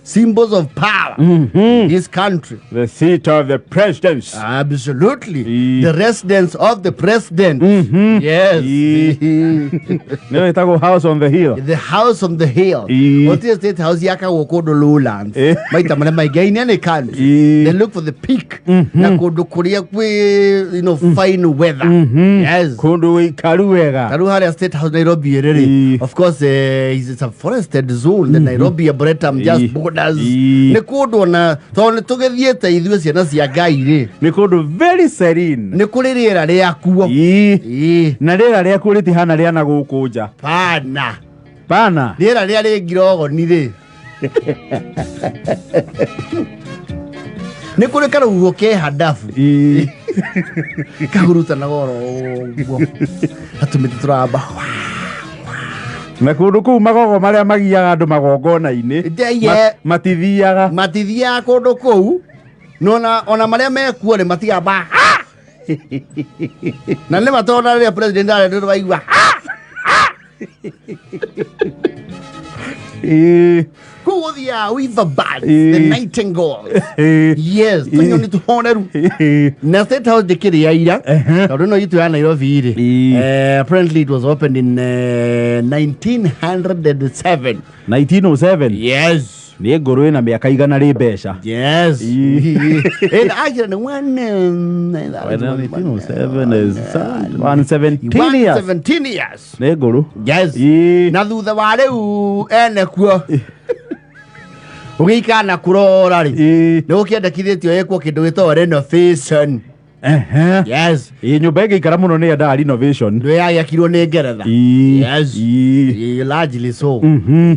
symbols of power in this country. The seat of the presidents. Absolutely. Ii. The residence of the president. Yes. Ii. Nĩyo ĩtagwo house on the hill. The house on the hill. Ii. Gũtirĩ state house yakagwo kũndũ lowlands. Eh. Maita marĩa maingĩ in any country. Ii. They look for the peak. Na kũndũ kũrĩa kwĩ fine weather. Yes. Kũndũ gũikaru wega. Tarĩu harĩa State House Nairobi ĩrĩ rĩ, Ii. of course it's a forested zone, the Nairobi Arboretum just Ii. borders. Ii. Nĩ kũndũ ona tondũ nĩ tũgĩthiĩte ithuĩ ciana cia Ngai rĩ, Nĩ kũndũ very serene. nĩ kũrĩ rĩera rĩakuo. Ii. Ii. Na rĩera rĩakuo rĩtihana rĩa na gũkũ nja. Pana. Pana. Rĩera rĩa rĩ ngirogoni rĩ, nĩ kũrĩ karũhuho ke handabu. Ii. Kahurutanaga oro ũguo gatũmĩte tũramba. Na kũndũ kũu magogo marĩa magiaga andũ magongona-inĩ Ndeye. matithiaga. Matithiaga kũndũ kũu nona ona marĩa mekuo rĩ matigamba na nĩ matona rĩrĩa president arendwo waigua. Ii. Kũu gũthiaga weaver birds, Ĩĩ. the nightingales. Ii. Yes, tũnyoni tũhoreru. Ii. Na State House ndĩkĩrĩ ya ira. Ehe. Tondũ ĩno itũ ya Nairobi rĩ, Ĩĩ. apparently it was opened in 1907. 1907. Yes. Nĩ ngũrũ ĩna mĩaka 100 rĩ mbeca. Yes. Ĩĩ. And actually, one, 1907 is 117 years. 117 years. Nĩ ngũrũ. Yes. Ĩĩ. Na thutha wa rĩu ene kuo ũgĩikara na kũrora rĩ, Ĩĩ. nĩ gũkĩendekithĩtio ĩkwo kĩndũ gĩtagwo renovation. Ehe. Yes. Ĩĩ, nyũmba ĩngĩikara mũno nĩ yendaga renovation. Nĩ yagĩakirwo nĩ Ngeretha. Ĩĩ. Yes. Ĩĩ. Ĩĩ, largely so.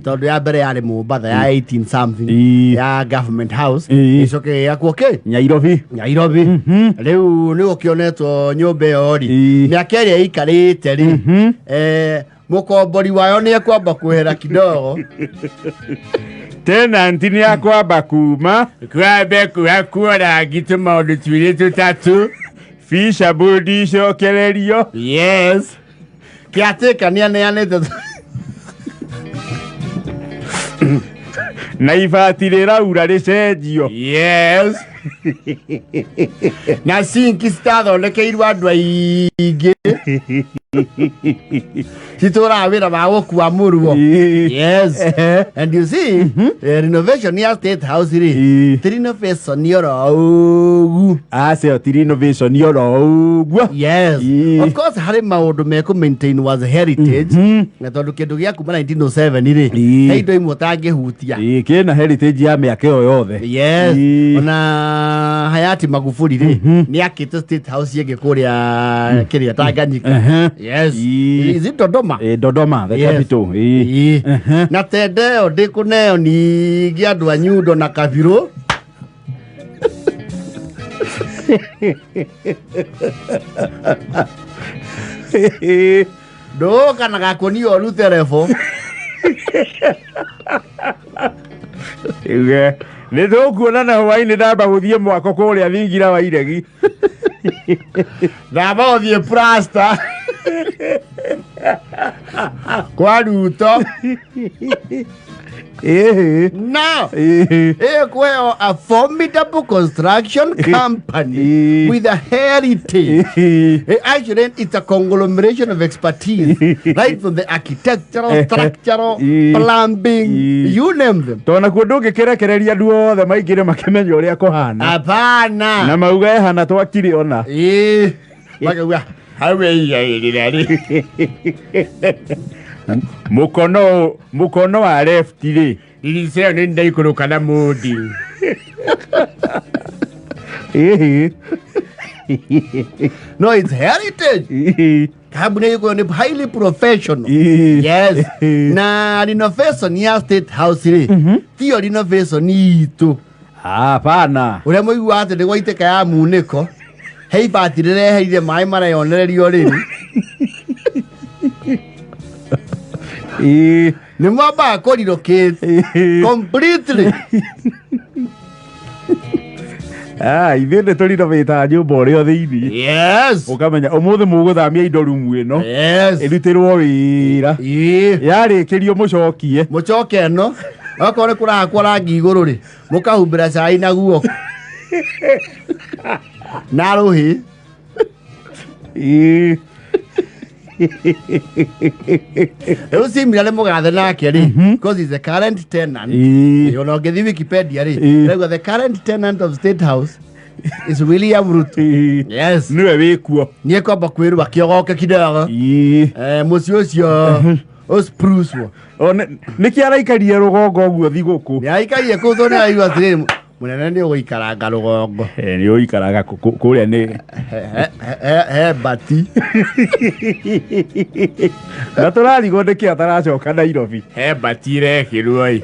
Tondũ ya mbere yarĩ Mombatha ya 18 something Ĩĩ. ya government house. Ĩĩ. Ĩcoke ĩgĩakwo kĩ? Nyairobi. Nairobi. Rĩu nĩ gũkĩonetwo nyũmba ĩyo rĩ, Ĩĩ. mĩaka ĩrĩa ĩikarĩte rĩ, mũkombori wayo nĩ ekwamba kwehera kidogo. Tenant nĩ akwamba kuma. Kwambe kuhakwo rangi tũmaũndũ twĩrĩ tũtatũ. Fisha board icokererio. Yes. Kĩatĩka nĩ aneanĩte. Na ibati rĩraura rĩcenjio. Yes. Na sinki citathondekeirwo andũ aingĩ citũraga wĩra wa gũkua mũruo. Ĩĩ. Yes. Ehe. And you see, renovation ya State House rĩ, Ĩĩ. ti renovation oro ũguo. Aca ĩyo ti renovation oro ũguo. Yes. Ĩĩ. Of course harĩ maũndũ mekũ maintain was heritage. Na tondũ kĩndũ gĩa kuma 1907 rĩ, Ĩĩ. he indo imwe ũtangĩhutia. Ĩĩ, kĩna heritage ya mĩaka ĩyo yothe. Yes. Ĩĩ. Ona hayati Magufuli rĩ, nĩ akĩte State House ĩngĩ kũrĩa kĩrĩa Tanganyika. Ehe. Yes. Ĩĩ. Is it Dodoma? Ĩĩ, Dodoma, the Yes. capital. Ĩĩ. Ĩĩ. Ehe. Na tende ĩyo ndĩkũneo ningĩ andũ a Nyundo na Kabirũ. Ndũka na gakũnia ũrute rebo. Uge, nĩ tũkuonana hwainĩ ndamba gũthiĩ mwako kũrĩa thingira wa iregi. Ndamba ũthiĩ plasta kwa Ruto. Ĩhĩ. Now, Ĩhĩ. ĩkũheo a formidable construction company Ĩĩ. with a heritage. Ĩhĩ. Actually, it's a conglomeration of expertise, right from the architectural, structural, Ĩĩ. plumbing, Ĩĩ. you name them. Tondũ nakuo ndũngĩkĩrekereria andũ othe maingĩre makĩmenya ũrĩa kũhana. Hapana. Na mauga ehana twakire ona. Ĩĩ. Makauga, Hau ĩigagĩrĩra rĩ. Mũkono mũkono wa left rĩ. Ndirica ĩyo nĩ ndaikũrũka na mũndi. Ĩhĩ. No, it's heritage. Ĩhĩ. Kambuni ĩyo nĩ highly professional. Ĩhĩ. Yes. Na renovation ya State House rĩ, tiyo renovation itũ. Hapana. Ũrĩa mũiguaga atĩ nĩ gwaitĩka ya munĩko, he ibati rĩreheire maĩ mareyonererio rĩu. Ĩĩ. Nĩ mwambaga kũ relocate Ĩhĩ. completely. Ah, ithuĩ nĩ tũrinovĩtaga nyũmba ũrĩa thĩinĩ. Yes. Ũkamenya ũmũthĩ mũgũthamia indo rumu ĩno. Yes. Ĩrutĩrwo wĩra. Ĩĩ. Yarĩkĩrio mũcokie. Mũcoke ĩno. Okorwo nĩ kũrahakwo rangi igũrũ rĩ, mũkahumbĩra cai na guoko na rũhĩ. Rĩu Simira nĩ mũgathe nake rĩ, because he's the current tenant. Ona ũngĩthiĩ Wikipedia rĩ, rauga the current tenant of State House is William Ruto. Yes. Nĩwe wĩkuo. Niĩ kwamba kwĩrwa kĩogoke kidogo. Mũciĩ ũcio ũsprucwo. O, nĩkĩ araikarie rũgongo ũguo thigũkũ? Nĩ aikarie kũu tondũ nĩ araigua atĩrĩrĩ, mũnene nĩ ũgũikaranga rũgongo. Nĩ ũikaraga kũrĩa nĩ He bati. Na tũrarigwo nĩkĩ ataracoka Nairobi. He bati irekĩrwo ĩ.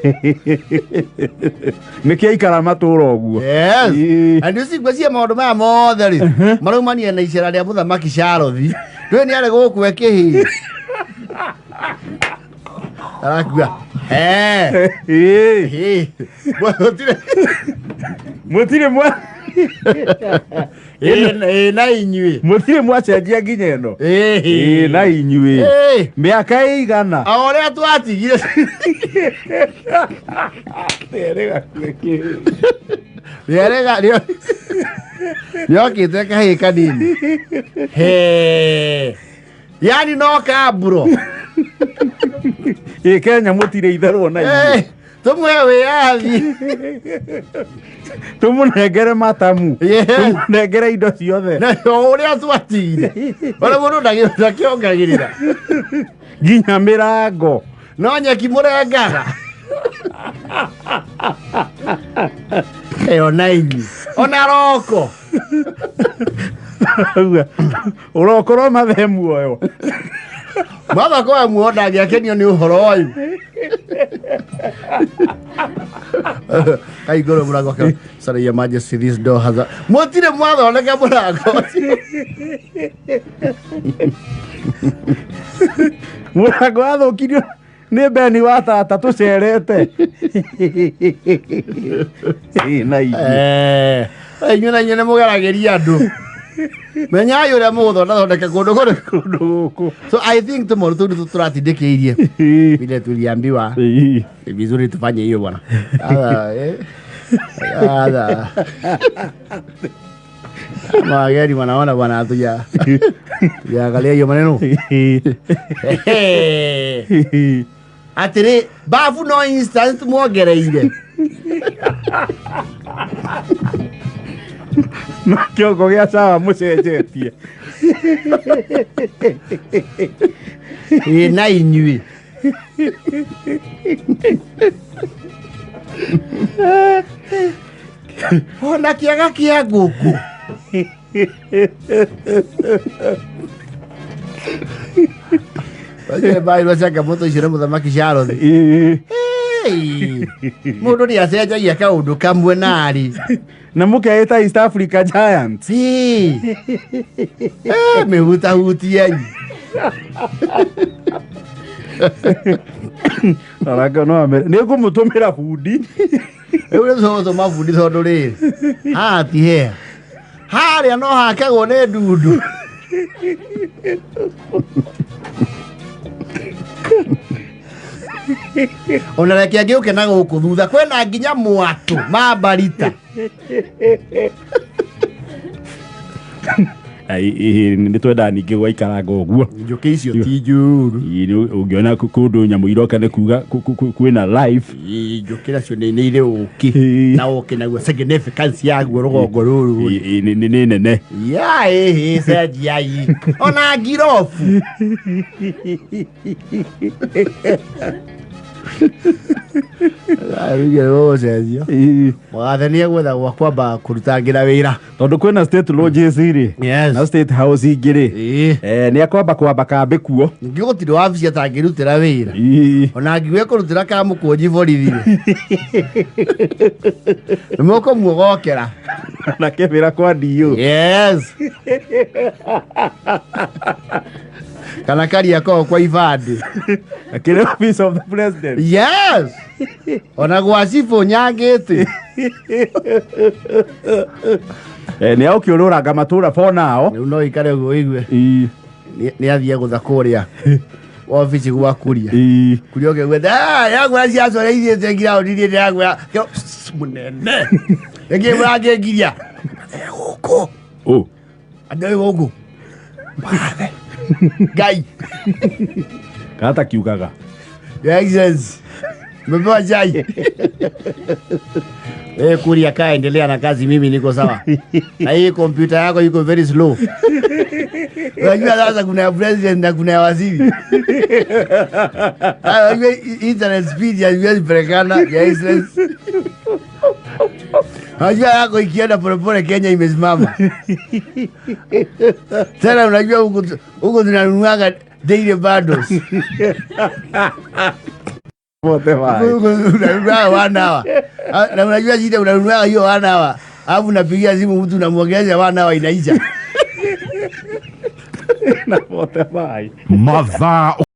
Nĩkĩ aikara matũra ũguo? Yes. And you see, ngwĩciria maũndũ maya mothe rĩ maraumania na icera rĩa mũthamaki Charles. Ndũĩ nĩ arĩ gũkũ ekĩhĩ arakua. Gũtirĩ. Mũtirĩ mwa Ĩ na inyuĩ. Mũtirĩ mwacenjia nginya ĩno. Ĩ na inyuĩ. Mĩaka ĩigana. O ũrĩa twatigire. Rĩerega rĩokĩte kahĩĩ kanini. He. Yani no kamburo. Ĩ Kenya mũtirĩ itherũ na inyuĩ. Tũmũhe wĩyathi. Tũmũnengere matamu. Tũmũnengere indo ciothe. Na o ũrĩa twatigire. Ona mũndũ ndakĩongagĩrĩra. Nginya mĩrango. No nyeki mũrengaga. Ona inyuĩ. Ona roko. Ũrokorwo mathe muoyo. Mama kwa muoyo ndangĩakenio nĩ ũhoro ũyũ. Kaigũrũ mũrango wake. Sorry, Your Majesty, this door has a... Mũtirĩ mwathondeka mũrango ũcio. Mũrango wathũkirio nĩ Beni wa tata tũcerete. Ĩ, na inyuĩ. Inyuĩ na inyuĩ nĩ mũgeragĩria andũ. Menyai ũrĩa mũgũthondathondeka kũndũ kũrĩ kũndũ gũkũ. So I think tũmaũndũ tũu nĩtũ tũratindĩkĩirie. Vile tuliambiwa ni vizuri tufanye hiyo bwana. Sasa, Sasa. Wageni wanaona bwana, hatujaangalia hiyo maneno. Atĩrĩ, bafu no instant mwongereire. No kĩongo gĩa sawa mũcenjetie. Ĩ na inyuĩ. Ona kĩaga kĩa ngũkũ. Bairwo changamoto icio nĩ mũthamaki Charles. Mũndũ nĩ acenjagia kaũndũ kamwe narĩ. Na mũkeĩta East Africa Giants. Mĩhutahutiei. Aranga no amere. Nĩ ngũmũtũmĩra bundi. Rĩu nĩ tũgũtũma bundi tondũ rĩrĩ haha ti hea. Harĩa no hakagwo nĩ ndundu. Ona reke angĩũke na gũkũ thutha kwĩna nginya mwatũ ma mbarita. Nĩ twendaga ningĩ gwaikaranga ũguo. Njũkĩ icio ti njũru. Ũngĩona kũndũ nyamũ iroka nĩ kuga kwĩna life. Njũkĩ nacio nĩ irĩ ũkĩ. Na ũkĩ naguo significance yaguo rũgongo rũrũ. Nĩ nene. Ya ĩhĩ cenjiai. Ona ngirobu. Rĩu gũcenjio. Mũgathe nĩ egwetha gwa kwamba kũrutangĩra wĩra. Tondũ kwĩna state lodges rĩ. Na state house ingĩ rĩ. Nĩ akwamba kwamba kambĩ kuo. Ningĩ gũtirĩ wabici atangĩrutĩra wĩra. Ona angiuga kũrutĩra kamũkũnji borithi rĩ. Nĩ mũkũmuogokera. Na kĩbĩra kwa DO. Yes. Kana Kariakoo kwa ibandĩ. Akĩrĩ office of the president. Yes. Ona gwa cibũ Nyangĩtĩ. Nĩ agũkĩũrũranga matũra for now. Rĩu no ikare ũguo ũigue. Nĩ athiĩ gũtha kũrĩa. Wabici gwa Kuria. Ĩĩ. Kuria ũkĩgweta, "Ah, yagwĩra ciaca ũrĩa ithiĩte ngiraũndi niĩ ndĩragwĩra." Mũnene. Nĩkĩ mũrangĩngiria? Gũkũ. Ũ. Andũ ĩ gũkũ. Wathe. Ngai. Kata kiugaga. Your Excellency. Umepewa chai. Wewe Kuria, kaa endelea na kazi, mimi niko sawa. Na hii kompyuta yako iko very slow. Unajua sasa kuna ya president na kuna ya waziri. Ah, unajua internet speed haiwezi pelekana, Your Excellency. Unajua yako ikienda polepole Kenya imesimama. Tena unajua huku huku tunanunuaga daily bundles. Bote bai. Unanunua one hour. Ah, na unajua shida unanunua hiyo one hour. Alafu unapigia simu mtu unamwongeza one hour inaisha. Na bote bai. Mathaa.